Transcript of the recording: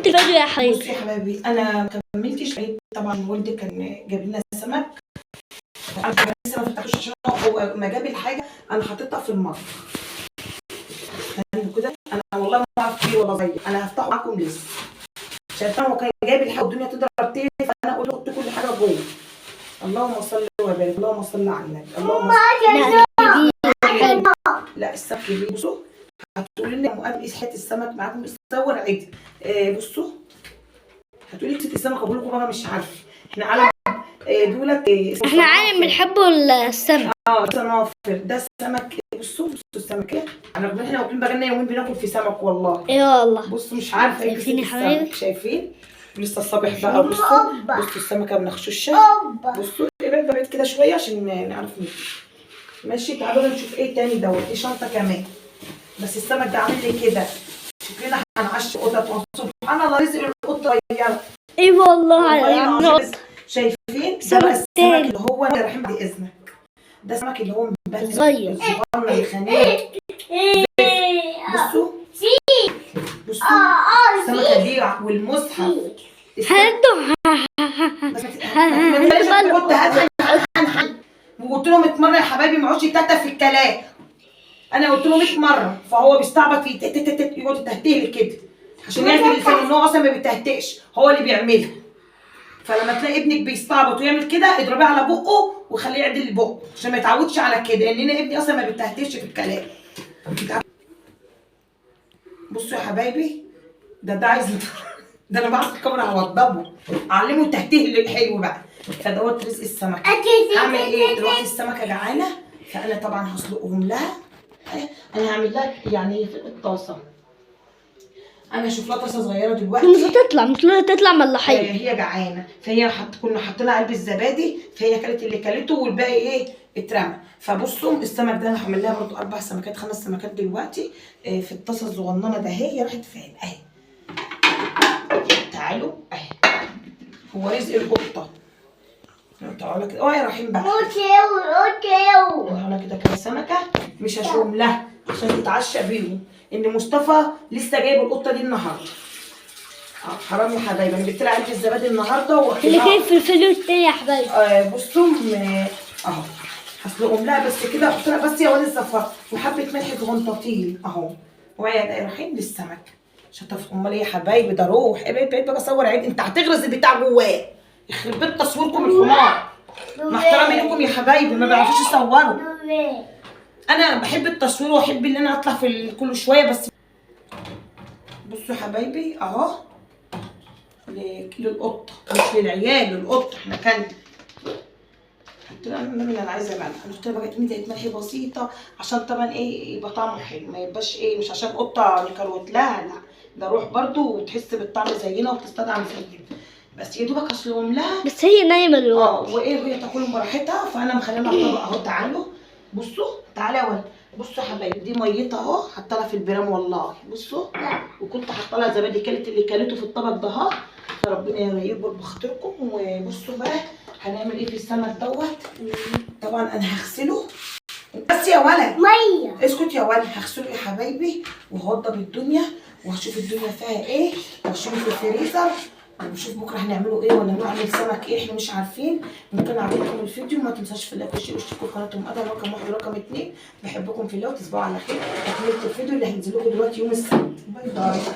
كملت الفيديو يا بصوا حبايبي. يا حبايبي، انا ما كملتش لقيت طبعا والدي كان جاب لنا سمك، انا لسه ما فتحتوش عشان هو ما جاب الحاجة انا حطيتها في المطبخ كده. انا والله ما اعرف فيه ولا صغير، انا هفتحه معاكم لسه. شايفين هو كان جايب الحاجة والدنيا تضرب تاني، فانا قلت حط كل حاجة جوه. اللهم صل وبارك، اللهم صل على النبي، اللهم صل. لا كبير. لا السمك كبير. بصوا هتقولي لنا يا مؤاب ايه حتة السمك معاكم، صور عادي. بصوا هتقولي حتة السمك، اقول لكم انا مش عارفه. احنا عالم دولت اسمه احنا عالم سنافر. بنحبوا السمك. اه سنافر ده السمك. بصوا بصوا السمكة، انا رغم ان احنا واكلين بقالنا يومين بناكل في سمك والله. ايه والله. بصوا مش عارفه ايه شايفين يا قصة حبايبي؟ السمك، شايفين لسه الصبح بقى. بصوا بصوا السمكة بنخشوشه. بصوا ابعد بعيد كده شوية عشان نعرف نجيب. ماشي تعالوا نشوف ايه تاني دوت. دي شنطه كمان، بس السمك ده عامل لي كده شكلنا هنعشي قطط. سبحان الله رزق القطة صغيرة. ايه والله. والله عم العظيم. نقط. شايفين ده سمك بقى السمك تاني. اللي هو رحم بعد اذنك، ده السمك اللي هو مبهدل صغير. الصغنن الخنيق. بصوا بصوا السمكة دي والمصحف هاتوا. بس ما تبلاش تحط هات حن. وقلت لهم 100 مرة يا حبايبي ما اقعدش تاتا في الكلام، انا قلت له 100 مرة، فهو بيستعبط في تت تت تت، يقعد يتهتهل كده عشان يعمل لسانه ان هو اصلا ما بيتهتهش، هو اللي بيعملها. فلما تلاقي ابنك بيستعبط ويعمل كده اضربيه على بقه وخليه يعدل بقه عشان ما يتعودش على كده، لان انا ابني اصلا ما بيتهتهش في الكلام. بصوا يا حبايبي ده عايز ده انا بعرف الكاميرا هوضبه، اعلمه التهتيه الحلو بقى. فدوت رزق السمك. هعمل ايه دلوقتي؟ السمكة جعانة، فانا طبعا هسلقهم لها. انا هعمل لها يعني في الطاسه، انا هشوف لها طاسه صغيرة دلوقتي. مش هتطلع، مش هتطلع من اللحية. هي جعانة، فهي كنا حاطين لها علبة زبادي، فهي كلت اللي كلته والباقي ايه اترمى. فبصوا السمك ده انا هعمل لها برضو 4 سمكات 5 سمكات دلوقتي في الطاسه الصغننه ده. هي راحت فين؟ اهي تعالوا اهي، هو رزق القطة. تعالوا كده اوعي يا رحيم بقى، تعالوا كده كام سمكة مش هشوم لها عشان تتعشى بيهم. ان مصطفى لسه جايب القطة دي النهارده. حرام يا حبايبي، انا جبت لها علبة الزبادي النهارده. اللي كان في الفيديو التاني يا حبايبي. بصوا اهو هسلقهم لها بس كده، احط لها بس يا واد الزفار وحبه ملح صغنطاطين اهو. اوعي يا رحيم للسمك شطف. امال ايه يا حبايبي؟ ده روح ابعد بعيد بقى، صور عيب، انت هتغرز البتاع جواه. يخرب بيت تصويركم الحمار، مع احترامي لكم يا حبايبي ما بيعرفوش يصوروا. انا بحب التصوير واحب ان انا اطلع في كل شوية بس. بصوا يا حبايبي اهو للقطه، مش للعيال، للقطه. احنا كان قلت لها انا انا عايزه ملح، انا قلت لها بقى مديت ملح بسيطة عشان طبعا ايه يبقى طعمه حلو، ما يبقاش ايه مش عشان قطة نكروت لها، لا ده روح برضو وتحس بالطعم زينا وبتستطعم زينا. بس يا دوبك اسلقهم لها بس هي نايمة دلوقتي. وايه وهي تاكلهم براحتها. فانا مخليها الطبق اهو. تعالوا بصوا، تعالى يا ولد. بصوا يا حبايبي دي ميتها اهو، حاطه لها في البرام والله. بصوا وكنت حاطه لها زبادي، كلت اللي كلته في الطبق ده اهو. فربنا يكبر بخاطركم. وبصوا بقى هنعمل ايه في السمك دوت. طبعا انا هغسله بس يا ولد، مية اسكت يا ولد. هغسله يا حبايبي وهوضب الدنيا وهشوف الدنيا فيها ايه، وهشوف في الفريزر ونشوف بكره هنعمله ايه ولا نعمل سمك ايه، احنا مش عارفين. ممكن عجبكم الفيديو، ما تنساش في ال like وال share واشتركوا في قناة ام ادم رقم 1 ورقم 2. بحبكم في الله وتصبحوا على خير. تكمله الفيديو اللي هينزل لكم دلوقتي يوم السبت. bye bye.